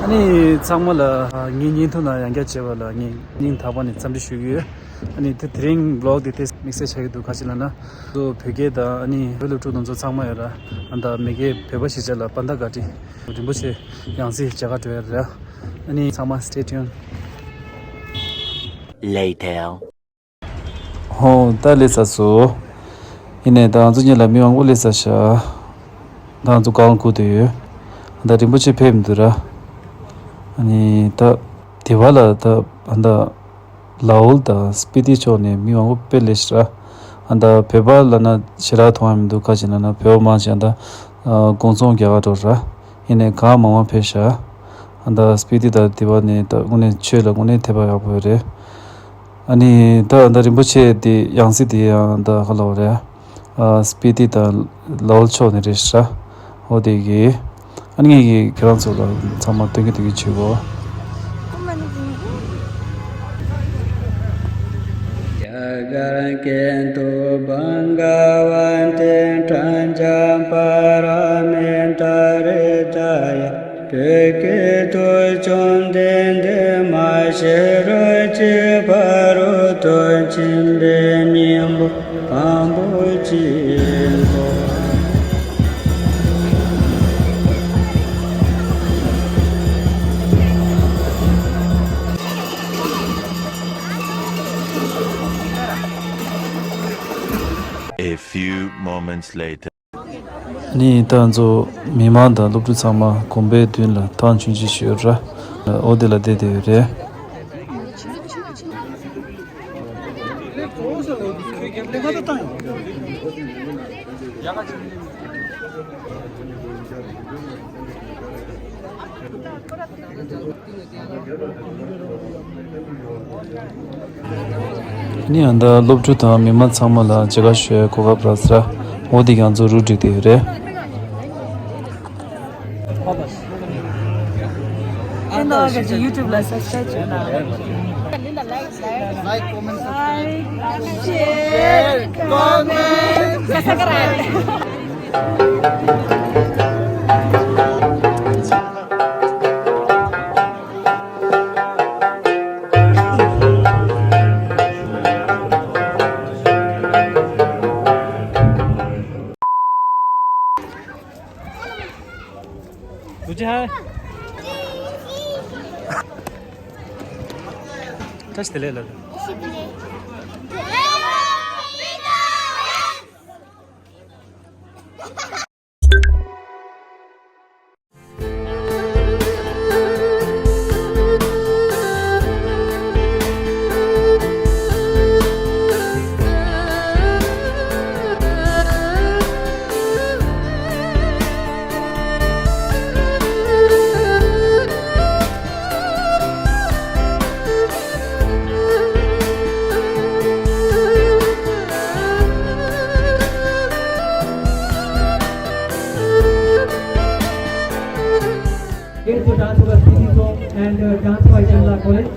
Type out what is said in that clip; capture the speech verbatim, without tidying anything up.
ནི་ཚང་མ་ལ་ངའི་བརྙན་ཐུང་ནང་ཡང་བསྐྱར་མཇལ་བ་ལ་ངས་སྙིང་ཐག་པ་ནས་འཚམས་འདྲི་ཞུ་གི་ཡོད། ཨ་ནི་དེ་དེ་རིང་བི་ལོག་དེ་དེ་དམིགས་བསལ་ཆགས་ཀྱི་འདུག་ག་ཅི་ལབ་ན། ཚོ་བོད་སྐད་དང་ཨ་ནི་བོད་སློབ་ཕྲུག་དེ་ཚོ་ཚང་མ་ཡོད་ར། ཨ་ད་མི་སྒེར་བོད་པ་གཞིས་ཆགས་ལ་པ་ད་བཀའ་དྲིན། རིན་པོ་ཆེ་ཡང་སྲིད་མཇལ་ཁ་འགྲོ་ཡ་རེད། ཨ་ནི་ཚང་མ་stay tuned. Later. ཧོ། ད་སླེབས་ཚར་སོང་། ཡིན་ནའི་ད་ང་ཚོ་གཉིས་ལ་མི་མང་པོ་སླེབས་ཚར་ཤག་ད་ང་ཚོ་སྒང་སྒུག་བསྡད་ཡོད། ད་རིན་པོ་ཆེ་ཕེབས་མི་འདུག་ར། ཨ་ནི་ད་དེ་བ་ལ་ད་ད་ལའོལ་དང་སྤི་ཏི་ཕྱོགས་ནས་མི་མང་པོ་དཔེ་སླེབས་ཤག་ར། ཨ་ད་བོད་པ་ལབ་ན་ཞེ་དྲག་མཐོང་ཡ་མི་འདུག་ག་ཅི་ལབ་ན་བོད་པ་མང་ཆེ་ད་ཨ་དགོང་ཚོང་རྒྱག་ག་འགྲོ་ར། ཡིན་ནའི་གང་མང་མང་ཕེབས་ཤག་ཨ་ད་སྤི་ཏི་དང་དེ་བ་ནས་ད་དངོས་གནས་ཆོས་ལ་དངོས་གནས་དད་པ་ཡག་པོ་ཡོད་རེད། ཨ་ནི་ད་ད་རིན་པོ་ཆེ་དེ་ཡང་སྲིད་དེ་ཡང་ད་ག་ལབ་རེད། ཨ་སྤི་ཏི་དང་ལའོལ་ཕྱོགས་ནས་རེད་ཤག་འོ་དེ་གི། ཨ་ནི་ངས་ཀྱིས་ཁྱེད་རང་ཚོ་ལ་ཚང་མ་སྟོན་གྱི་སྟོན་གྱི་བྱེད་དགོས། རྒྱ་གར་སྐད་དུ། བྷ་ག་ཝ་ཏེ་པྲཛྙཱ་པཱ་ར་མི་ཏཱ་ཧྲི་ད་ཡ། བོད་སྐད་དུ། བཅོམ་ལྡན་འདས་མ་ཤེས་རབ་ཀྱི་ཕ་རོལ་ཏུ་ཕྱིན་པའི་སྙིང་པོ་དང་པོ་གཅིག་གོ། A few moments later. ནི་ད་ང་ཚོ་མི་མང་དང་སློབ་ཕྲུག་ཚང་མ་དགོན་པའི་མདུན་ལ་ཐང་ཆུང་ཆུང་ཞིག་ཡོད་ར། འོ་དེ་ལ་བསྡད་བསྡད་ཡོད་རེད། ནི་ཨ་ད་སློབ་ཕྲུག་དང་མི་མང་ཚང་མ་ལ་མཇལ་ཁ་ཞུ་ཡའི་གོ་སྐབས་རག་ས་ར། འོ་དེ་ང་ཚོ་རུ་སྒྲིག་བསྡད་ཡོད་རེད། ཨ་ད་ང་ཚོ་YouTube ལ་subscribe བྱས་ན། Like, comment, share, comment, subscribe. Guest to dance होगा सीधी song and dance by Chandla College.